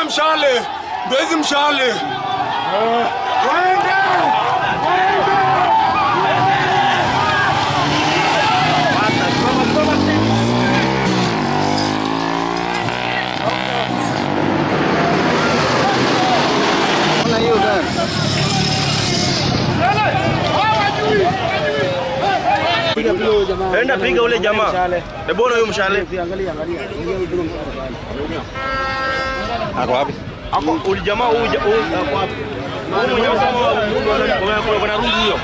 Mshale, ndio hizi mshale. Ona hiyo gari. Enda piga ule jamaa. Hebu ona huyo mshale. Angalia, angalia. Ako wapi? Ako ule jamaa huyu huyu ako wapi? Huyu mwenye amesema kuna rungu hiyo.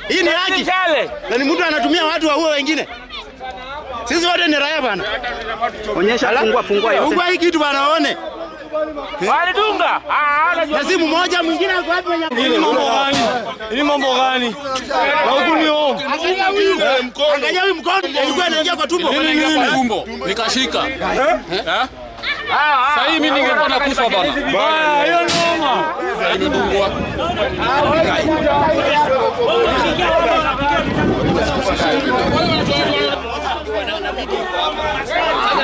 Hii ni haki. Na ni mtu anatumia watu waue wengine. Sisi wote ni raia bana. Onyesha, fungua, fungua yote. Fungua hii kitu bana waone. Walidunga. Na si mmoja mwingine ako wapi mwenye? Hii ni mambo gani? Hii ni mambo gani? Na huku ni home. Angalia huyu. Angalia huyu mkono ilikuwa inaingia kwa tumbo. Nini nini? Nikashika. Eh? Sasa hii mimi ningekuwa nakufa bana. Baya, hiyo noma. Nimedungwa.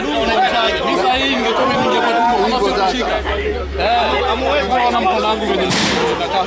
Mimi sasa hii ningekuwa mimi ningekuwa tumbo kama sikushika. Eh, naona mkono wangu venye nakaa.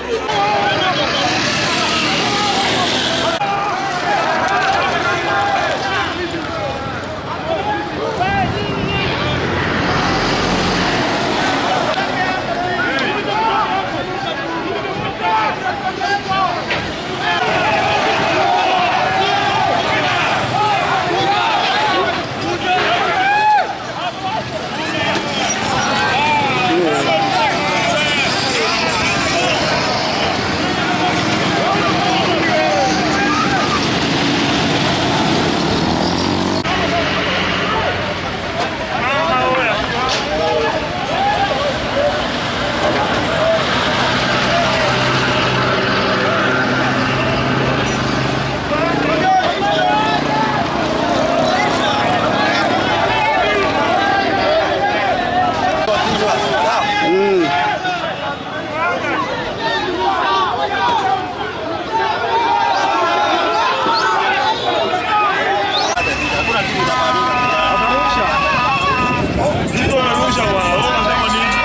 Mtu anarusha bwana. Wewe unasema nini?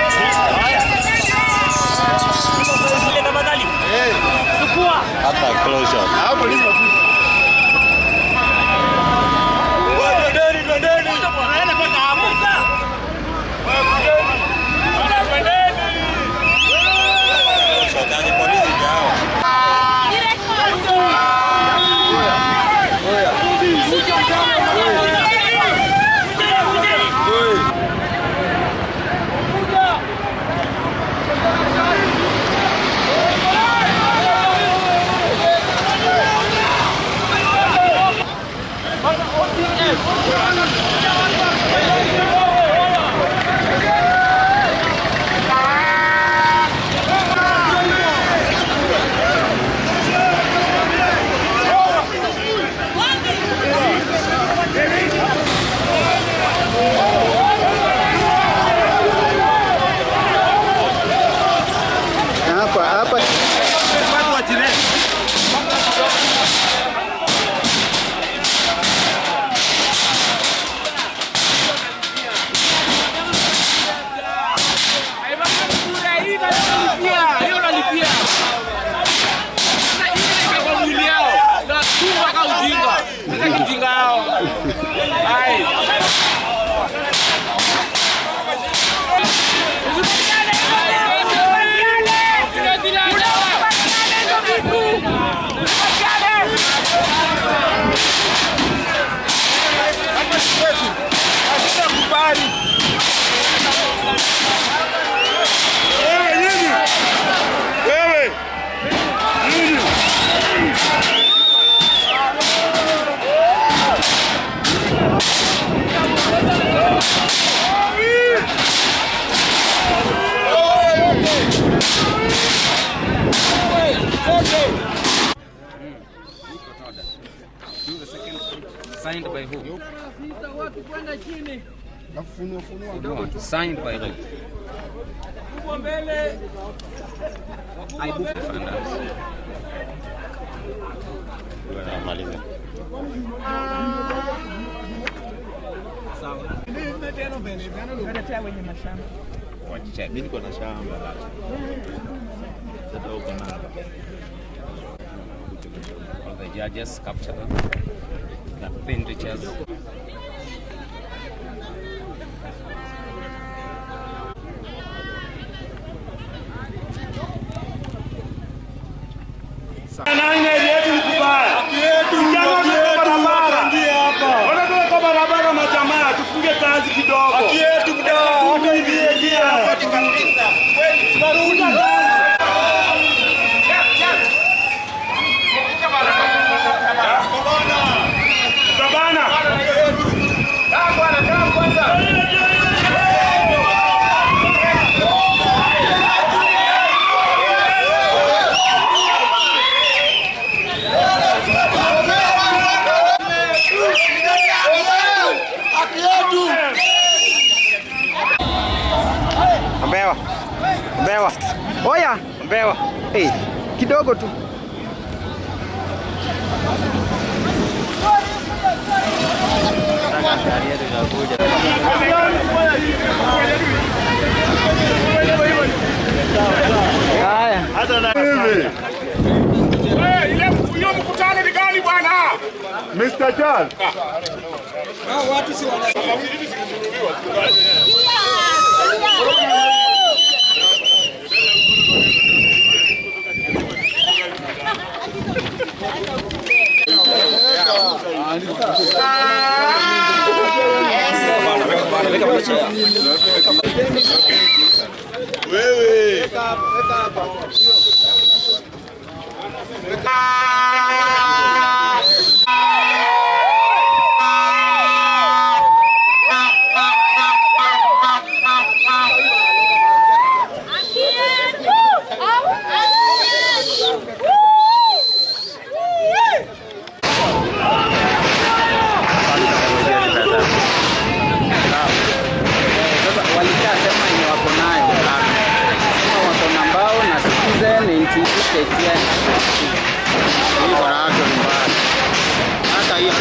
Twendeni, twendeni. Hapa hapa. Hiyo nalipia. Sasa ile kwa mwili yao. Na tumba kama ujinga. Sasa kijinga yao. Ai. Wewe nyinyi. Wewe. Nyinyi. Signed by who? Signed by who? Defenders. Mimi niko na shamba. Sasa uko na All the judges capture them. The pictures. Kwa barabara majamaa, tufunge kazi kidogo. Haki yetu Mbewa. Mbewa. Oya, Mbewa. eh, kidogo tu. Haya. Hiyo mkutano ni gani bwana? Mr. Charles. Sasa walishasema yenye wako nayo. Sema wako na mbao na Citizen, NTV, KTN. Hii bwana yake ni mbaya. Hata hiyo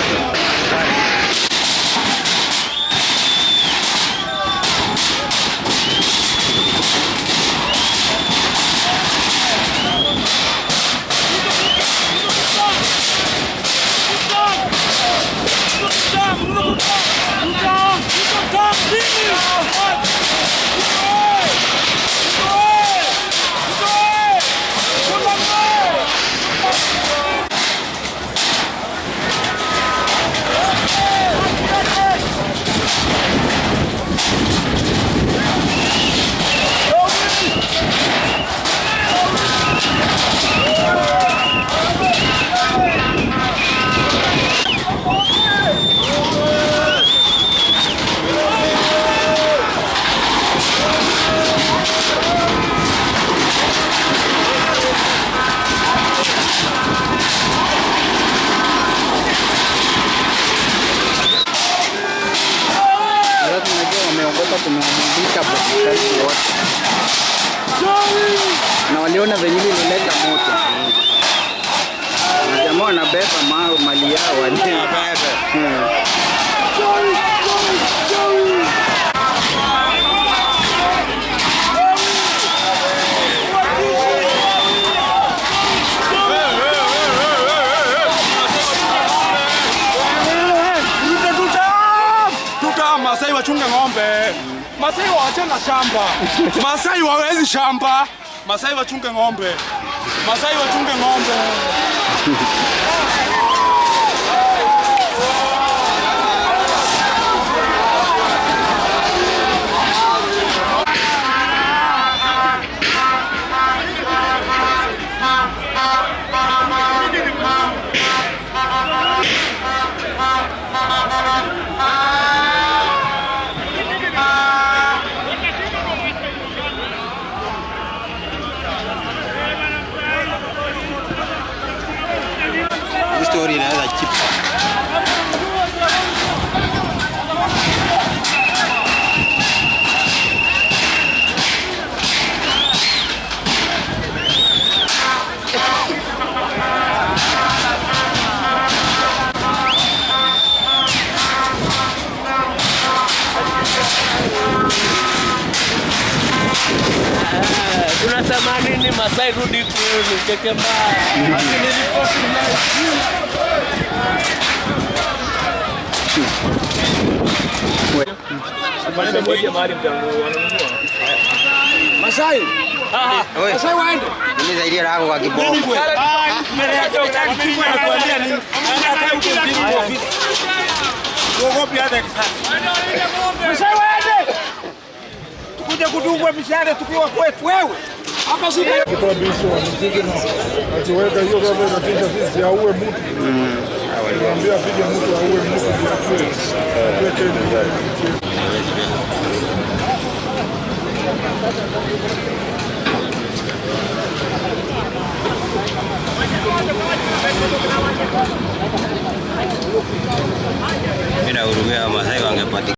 Sasa unajua wameogopa kumewamulika karibu wote. Na waliona venye ile ilileta moto. Na jamaa wanabeba mali yao wale. Tuta Masai wachunge ng'ombe. Masai waache na shamba. Masai wawezi shamba. Masai wachunge ng'ombe. Masai wachunge ng'ombe. Masai rudi kwenu, keke mbaya. Ati nilipost live. Masai. Masai waende. Nimesaidia lako kwa kiboko. Masai waende. Tukuje kudungwa mishale tukiwa kwetu wewe. Hapa si Kutoa biso wamziki na akiweka hiyo kama inatisha sisi auwe mtu. Niambia apige mtu auwe mtu ndio atue. Atue tena. Mimi nahurumia Wamasai wangepatikana.